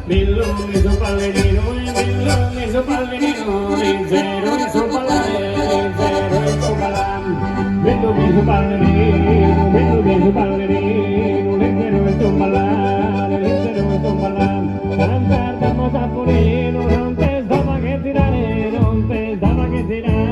Billu mi su ballerinu billu mi su ballerinu lizeru in su ballare lizeru in su ballare Billu mi su ballerinu billu mi su ballerinu lizeru in su ballare lizeru in su ballare Cantar tamburinu non te stava che tirare non te stava che tirare.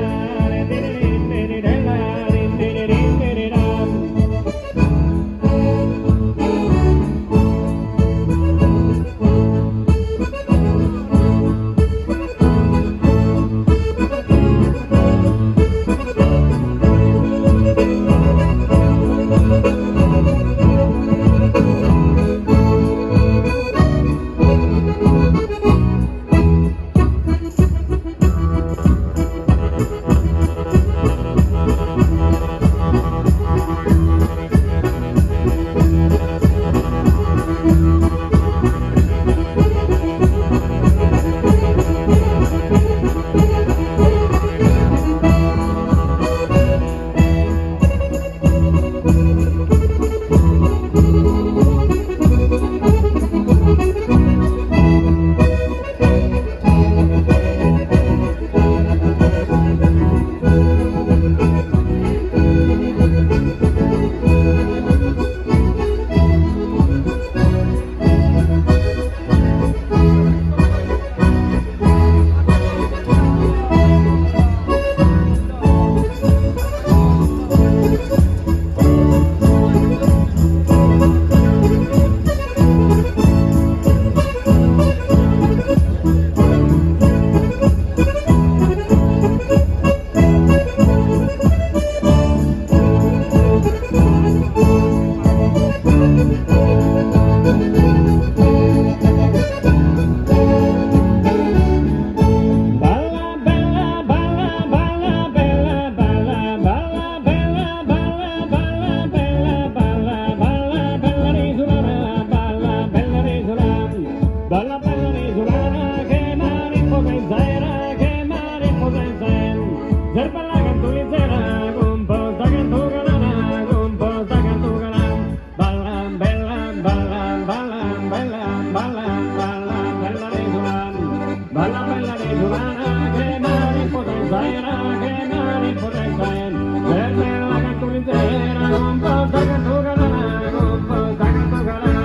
Balla bella balla balla bella balla balla bella balla balla bella balla balla bella risulana balla bella risulana balla bella risulana che mare potenzera che mare potenzera Zerba la cantulizzera composta cantugalana composta cantugalana balla bella balla balla bella balla balla bella risulana balla bella risulana che mare potenzera che mare potenzera Zerba la cantulizzera composta cantugalana composta cantugalana.